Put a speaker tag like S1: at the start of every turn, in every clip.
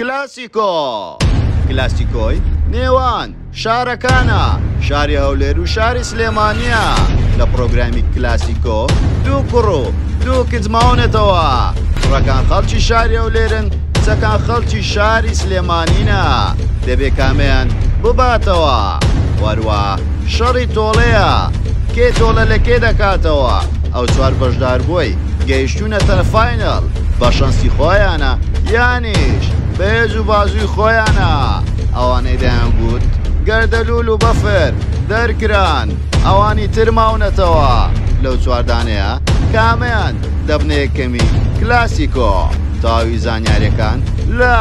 S1: کلاسیکۆ کلاسیکۆی نێوان شارەکانە، شاری هەولێر و شاری سلێمانییە. لە پڕۆگرامی کلاسیکۆ دوو کوڕ و دوو کچ ماونەتەوە. کوڕەکان خەڵکی شاری هەولێرن، کچەکان خەڵکی شاری سلێمانینە. دەبێ کامەیان بباتەوە؟ وەروا شەڕی تۆڵەیە، کێ تۆڵە لە کێ دەکاتەوە؟ ئەو چوار بەشداربووەی گەیشتوونەتە final بە شەنسی خۆیانە یانیش بە هێز و بازووی خۆیانە؟ ئەوانەی دەیانگوت گەردەلوول و بەفر دەرکران، ئەوانی تر ماونەتەوە. لەو چواردانەیە کامەیان دەبنە یەکەمی کلاسیکۆ؟ تەواوی زانیاریەکان لە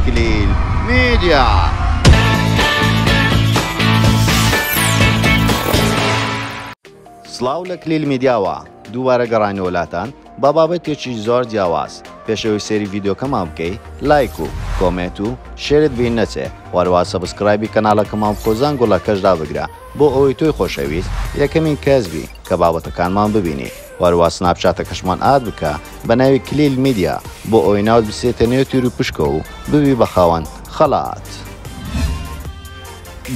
S1: کلیل میدیا. سڵاو لە کلیل میدیاوە دووبارە گەڕاینەوە لاتان بە بابەتێکی زۆر جیاواز پێش ئەوەی سەیری ڤیدیۆکەمان بکەی لایک و comment و share ت بیر نەچێ وەهەروەها subscribe ی کەناڵەکەمان بکەو زەنگوڵەکەش دابگرە بۆ ئەوەی تۆی خۆشەویست یەکەمین کەس بی کە بابەتەکانمان ببینی وەهەروەها سناپچاتەکەشمان add بکە بە ناوی کلیل میدیا بۆ ئەوەی ناوت بچێتە نێو تیروپشکەوە و ببی بە خاوەن خەڵات.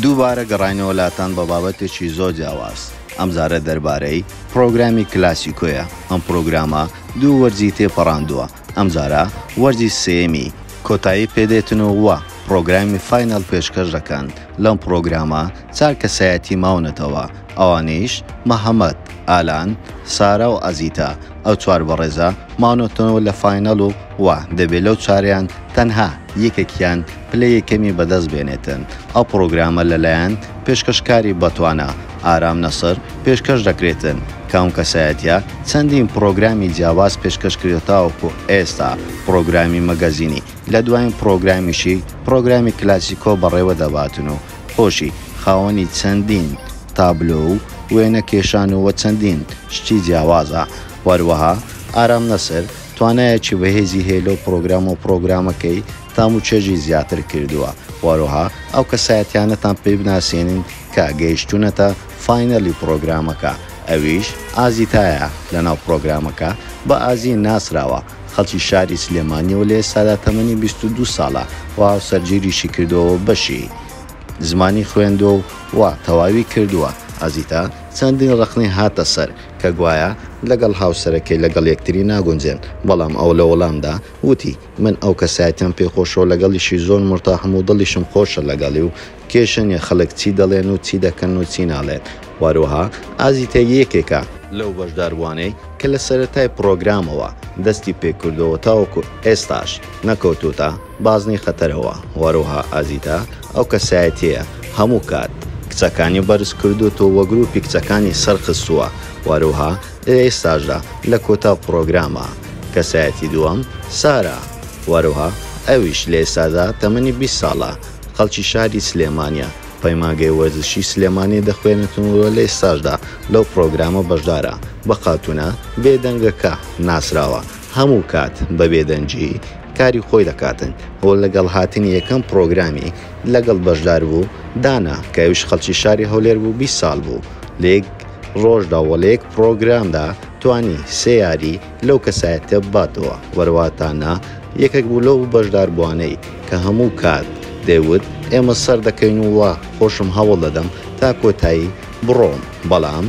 S1: دووبارە گەڕاینەوە لاتان بە بابەتێکی زۆر جیاواز، ئەمجارە دەربارەی پڕۆگرامی کلاسیکۆیە، ئەم پڕۆگرامە دوو وەرزی تێپەڕاندووە، ئەمجارە وەرزی سێیەمی کۆتایی پێدێتن و وە پڕۆگرامی final پێشکەش دەکەن، لەم پڕۆگرامە چار کەسایەتی ماونەتەوە ئەوانیش، محەمەد، ئالان، سارا و ئەزیتا، ئەو چوار بەڕێزە ماونەتەوە لە final و وە دەبێ لەو چاریان تەنها یەکێکیان پلەی یەکەمی بەدەست بێنێتن، ئەو پڕۆگرامە لەلایەن پێشکەشکاری بەتوانا، ئارام نەسر، پێشکەش دەکرێتن، کە ئەم کەسایەتیە چەندین پڕۆگرامی جیاواز پێشکەش کردوە تاوەکو ئێستا پڕۆگرامی مەگەزینی لە دواین پڕۆگرامیشی پڕۆگرامی کلاسیکۆ بەڕێوە دەباتن و خۆشی خاوەنی چەندین تابلۆ و وێنە کێشان و چەندین شتی جیاوازە وەروەها ئارام نەسر توانایەکی بەهێزی هەیە لەو پڕۆگرام و پڕۆگرامەکەی تام و چێژی زیاتر کردووە وەروەها ئەو کەسایەتیانەتان پێ بناسێنین کە گەیشتوونەتە final ی پڕۆگرامەکە ئەویش ئازیتایە لەناو پڕۆگرامەکە بە ئازی ناسراوە خەڵکی شاری سلێمانیە و لە ئێستادا تەمەنی 22 ساڵە و هاوسەرگیریشی کردووە و بەشی زمانی خوێندووە و و تەواوی کردووە ئازیتا چەندین ڕەخنەی هاتە سەر کە گوایە لەگەڵ هاوسەرەکەی لەگەڵ یەکتری ناگونجێن بەڵام ئەو لە وەڵامدا وتی من ئەو کەسایەتیەم پێ خۆشەو لەگەڵیشی زۆر مورتاحم و دڵیشم خۆشە لەگەڵی و کێشە نیە خەڵک چی دەڵێن و چی دەکەن و چی ناڵێن وەروەها ئازیتە یەکێکە لەو بەشداربوانەی کە لە سەرەتای پڕۆگرامەوە دەستی پێکردوەوە تاوەکو ئێستاش نەکەوتوتە بازنەی خەتەرەوە وەروەها ئازیتە ئەو کەسایەتیەیە هەموو کات کچەکانی بەرز کردوتەوە وە گروپی کچەکانی سەرخستوە وەروەها لە ئێستاشدا لە کۆتا پڕۆگرامە کەسایەتی دووەم، سارا، وەروها ئەویش لە ئێستادا تەمەنی 20 ساڵە، خەڵکی شاری سلێمانیە، پەیمانگەی وەرزشی سلێمانی دەخوێنێت و لە ئێستاشدا لەو پڕۆگرامە بەشدارە، بە خاتوونە بێدەنگەکە ناسراوە، هەموو کات بە بێدەنگی کاری خۆی دەکاتن و لەگەڵ هاتنی یەکەم پڕۆگرامی لەگەڵ بەشداربوو دانا کە ئەویش خەڵکی شاری هەولێر بوو 20 ساڵ بوو لە یەک ڕۆژدا و لە یەک پڕۆگرامدا توانی سێ یاری لەو کەسایەتیە بباتەوە وەرواتانا یەکێک بوو لەو بەشداربووانەی کە هەموو کات دەیوت ئێمە سەردەکەین و وا خۆشم هەوڵ دەدەم تا کۆتایی بڕۆم بەڵام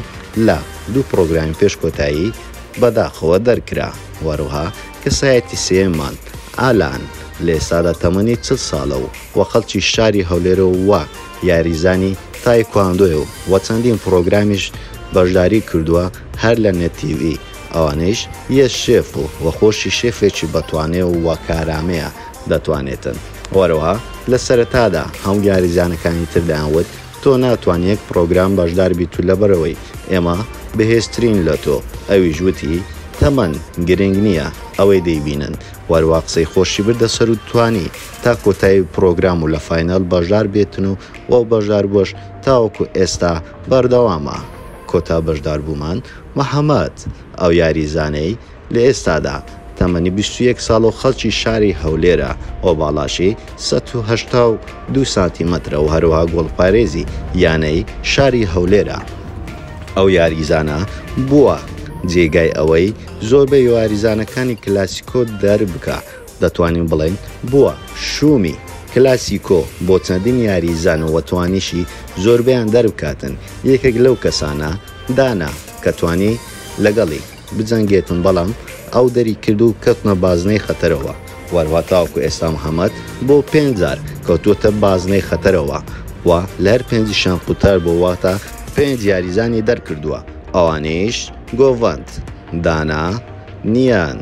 S1: لە دوو پڕۆگرامی پێش کۆتایی بەداخەوە دەرکرا وەروها کەسایەتی سێیەممان ئالان لە ئێستادا تەمەنی 40 ساڵە و وە خەڵکی شاری هەولێرە و وە یاریزانی تایکواندۆیە و وە چەندین پڕۆگرامیش بەشداری کردووە هەر لە نێت تیڤی ئەوانەیش یە شێف و وە خۆشی شێفێکی بەتوانێ و وە کارامەیە دەتوانێتن وەروەها لە سەرەتادا هەموو یاریزانەکانی تر دەیان وت تۆ ناتوانی یەک پڕۆگرام بەشدار بیت و لەبەرئەوەی ئێمە بەهێزترین لە تۆ ئەویش وتی تەمەن گرنگ نیە ئەوەی دەیبینن وەروا قسەی خۆشی بردە سەر و توانی تا کۆتایی پڕۆگرام و لە final بەشدار بێتن و وەو بەشداربووەش تاوەکو ئێستا بەردەوامە. کۆتا بەشداربوومان محەمەد، ئەو یاریزانەی لە ئێستادا تەمەنی 21 ساڵە و خەڵکی شاری هەولێرە و باڵاشی 182 سانتیمەترە و هەروەها گۆڵپارێزی یانەی شاری هەولێرە. ئەو یاریزانە بووە جێگای ئەوەی زۆربەی یاریزانەکانی کلاسیکۆ دەربکا. دەتوانین بڵێین بووە شوومی کلاسیکۆ بۆ چەندین یاریزان و توانیشی زۆربەیان دەربکاتن، یەکێک لەو کەسانە دانا کە توانی لەگەڵی بجەنگێتن بەڵام ئەو دەری کرد و کەوتنە بازنەی خەتەرەوە وەروا تاوەکو ئێستا محەمەد بۆ پێنج جار کەوتووەتە بازنەی خەتەرەوە و لە هەر پێنجیشیان قوتار بووە واتە پێنج یاریزانی دەرکردووە ئەوانیش گۆڤەند، دانا، نیان.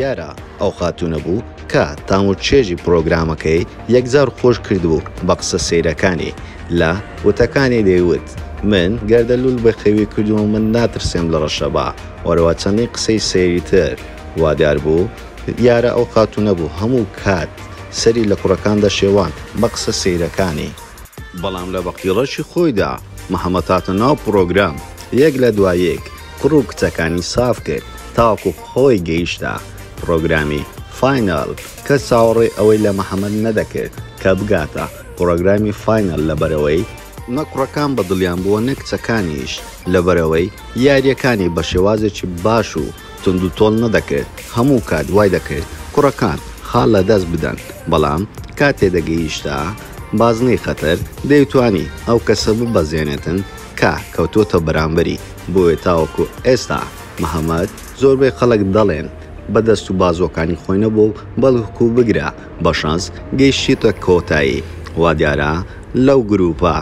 S1: یارا ئەو خاتوونە بوو کە تام و چێژی پڕۆگرامەکەی یەکجار خۆش کردبوو بە قسە سەیرەکانی، لە وتەکانی دەیوت، من گەردەلوول بەخێوی کردووم و من ناترسێم لە ڕەشەبا، وەرەوە چەندین قسەی سەیری تر. وا دیار بوو یارا ئەو خاتوونە بوو هەموو کات سەری لە کوڕەکان دەشێواند بە قسە سەیرەکانی. بەڵام لە بەختی ڕەشی خۆیدا محەمەد هاتە ناو پڕۆگرام یەک لە دوای یەک کوڕ و کچەکانی ساف کرد تاوەکو خۆی گەیشتە پڕۆگرامی final. کەس چاوەڕێی ئەوەی لە محەمەد نەدەکرد کە بگاتە پڕۆگرامی final لەبەرئەوەی نە کوڕەکان بە دڵیان بووە نە کچەکانیش لەبەرئەوەی یارییەکانی بە شێوازێکی باش و توندوتۆڵ نەدەکرد، هەموو کات وای دەکرد کوڕەکان خاڵ لە دەست بدەن، بەڵام کاتێ دەگەیشتە بازنەی خەتەر دەیتوانی ئەو کەسە ببەزێنێتن کە کەوتووەتە بەرامبەری، بۆیە تاوەکو ئێستا محەمەد زۆربەی خەڵک دەڵێن بە دەست و بازووەکانی خۆی نەبووە و بەڵکو بگرە بە شانس گەیشتیتە کۆتایی، وادیارە لەو گروپە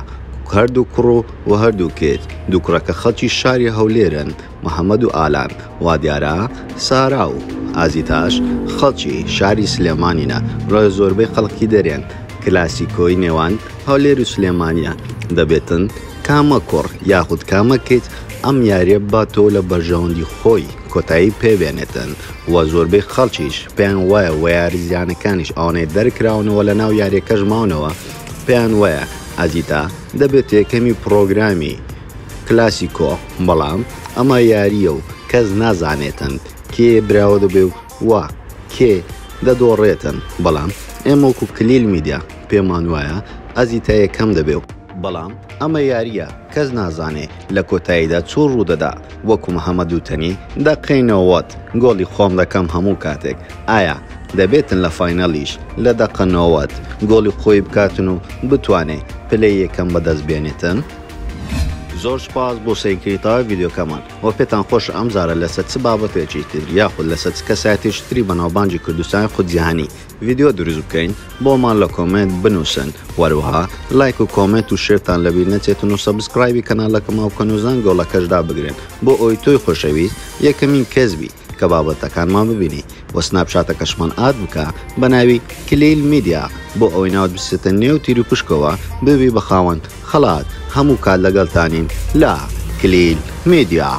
S1: هەردوو کوڕ و هەردوو کچ، دوو کوڕەکە خەڵکی شاری هەولێرن، محەمەد و ئالان، وادیارە سارا و ئازیتاش خەڵکی شاری سلێمانینە، ڕێ زۆربەی خەڵکی دەرێن کلاسیکۆی نێوان هەولێر و سلێمانیە دەبێتن کامە کوڕ یاخود کامە کچ ئەم یاریە باتەوە لە بەرژەوەندی خۆی کۆتایی پێ بێنێتن و زۆربەی خەڵکیش پێیان وایە وە یاریزانەکانیش ئەوانەی دەرکراونەوە لە ناو یاریەکەش ماونەوە پێیان وایە ئازیتا دەبێتە یەکەمی پڕۆگرامی کلاسیکۆ، بەڵام ئەمە یارییە و کەس نازانێتن کێ براوە دەبێ و کێ دەدۆڕێتن، بەڵام ئێمە وەکو کلیل میدیا پێمان وایە ئەزیتا یەکەم دەبێ و. بەڵام ئەمە یارییە کەس نازانێ لە کۆتاییدا چوو ڕوودەدا، وەکو محەمەد وتەنی دەقەی 90 گۆڵی خۆم دەکەم هەموو کاتێک، ئایا دەبێتن لە final یش لە دەقە 90 گۆڵی خۆی بکاتن و بتوانێ پلەی یەکەم بەدەست بێنێتن؟ زۆر سوپاس بۆ سەیرکردنی تەواوی ڤیدیۆکەمان وە پێتان خۆشە ئەم جارە لەسەر چ بابەتێکی تر یاخود لەسەر چ کەسایەتیەکی تری بەناوبانگی کوردستان یاخود جیهانی ڤیدیۆ دروست بکەین بۆمان لە comment بنوسن وەروەها لایک و comment و share تان لەبیر نەچێتن و subscribe ی کەناڵەکەمان بکەن و زەنگۆڵەکەش دابگرن بۆ ئەوەی تۆی خۆشەویست یەکەمین کەس بی کە بابەتەکانمان ببینی وە سناپچاتەکەشمان add بکە بەناوی کلیل میدیا بۆ ئەوەی ناوت بچێتە نێو تیروپشکەوە ببی بە خاوەن خەڵات هەموو کات لەگەڵتانین لە کلیل میدیا.